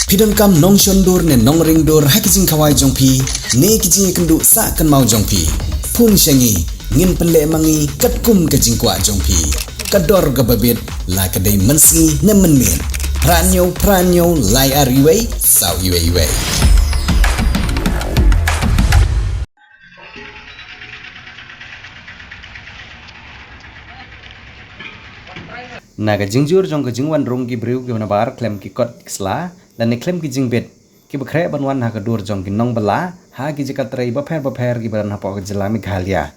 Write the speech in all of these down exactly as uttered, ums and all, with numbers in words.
Phi donkam nongshon dur ne nongring dur ha ki jingkhawai jong phi ne ki jingïakynduh sah kynmaw jong phi? Phone sha ngi, ngin pynleh ma ngi katkum ka jingkwah jong phi. Ka dor kaba bit, la ka dei mynsngi ne mynmiet. Phra hynñiew phra hynñiew lai ar wei saw wei wei. Na ka jingjur jong ka jingwan rung ki briew kiba nabar khlem ki kot ki sla lane khlem ki jingbit, kiba khreh ban wan ha ka dur jong ki nongbylla ha ki jaka trei bapher bapher kiba don hapoh ka jylla Meghalaya.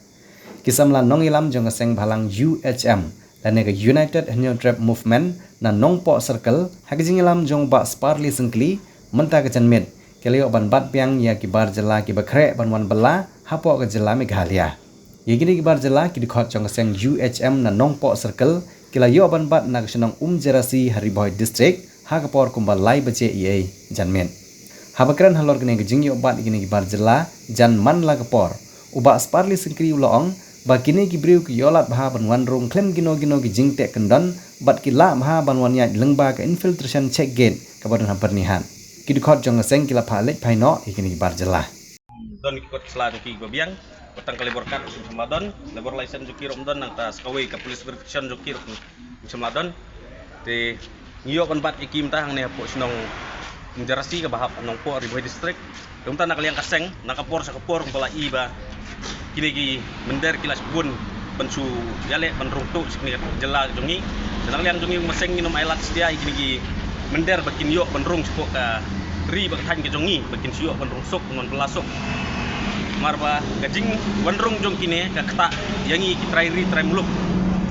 Ki samla nongïalam jong ka seng bhalang U H M lane ka United Hynñiewtrep Movement na Nongpoh Circle, ha ka jingïalam jong u Bah Sparly Syngkli mynta ka janmiet, ki la ïoh ban bat biang ïa ki bar jylla kiba khreh ban wan bylla hapoh ka jylla Meghalaya. Ïa kine ki bar jylla, ki dkhot jong ka seng U H M na Nongpoh Circle, ki la ïoh ban bat na ka shnong Umjerasi ha Ri Bhoi District ha ka por kumba lai baje eiei janmiet. Haba kren halor kane ka jingïoh bat ïa kine ki bar jylla jan man la ka por, u Bah Sparly Syngkli u la ong ba kine ki briew ki ïoh lad bha ban wan rung khlem kino kino ki jingteh kyndon bad ki lah bha ban wan ïaid lyngba ka infiltration check gate kaba don ha Byrnihat. Ki dkhot jong ka seng ki la phah leit phai noh ïa kine ki bar jylla. Don ki kot sla jong ki ba biang, ba tang ka labour card kim shym la don, labour license jong ki ruh ym don, nangta sa kawei ka police verification jong ki ruh kim shym la don. Te ngi ïoh ban bat ïa ki mynta hangne hapoh shnong Umjerasi kaba hap Nongpoh, Ri Bhoi District. Te mynta na ka liang ka seng, na ka por sha ka por kumba la i ba kine ki mynder ki la shu bun ban shu ïaleh ban rung tuh sha kine ki jylla jong ngi. Te na ka liang jong ngi, ma seng ngin ym ailad satia ïa kine ki mynder ba kin ïoh ban rung shapoh ka ri bad ka thaiñ ka jong ngi, ba kin shu ïoh ban rung suk, ban wan bylla suk. Namar ba ka jingwan rung jong kine ka ktah ïa ngi ki trai ri trai muluk.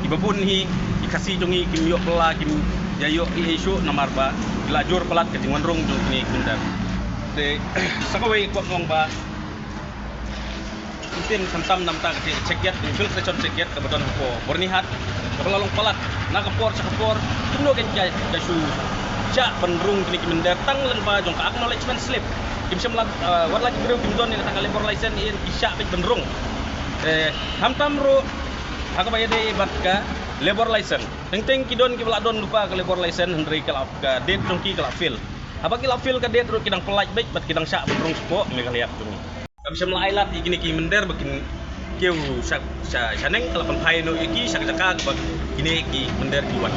Kiba bun hi ki Khasi jong ngi kim ïoh bylla, kim ïa ïoh ei ei shuh namar ba ki la jur palat ka jingwan rung jong kine ki mynder. Te sa kawei kwah ong ba ktien khamtam namar ka check gate, infiltration check gate kaba don hapoh Byrnihat, kaba la long palat na ka por sha ka por. Kumno kan ka, ka shu shah ban rung kine ki mynder tang lyngba jong ka acknowledgement slip. Kim shym la, eh, wat la ki briew kim don ïa kata ka labour license, ïa ki shah beit ban rung. Eh, khamtam ruh ha kaba ïadei bad ka labour license. Teng teng ki don kiba la don lypa ka labour license, hynrei ka la, ka date jong ki ka la fail. Haba ki la fail ka date ruh ki dang pyllait beit bad ki dang shah ban rung shapoh Meghalaya jong ngi. Kam shym la ailad ïa kine ki mynder ba kin kiew sha, sha, shaneng, ka la pynphai noh ïa ki sha ka jaka kaba kine ki mynder ki wan.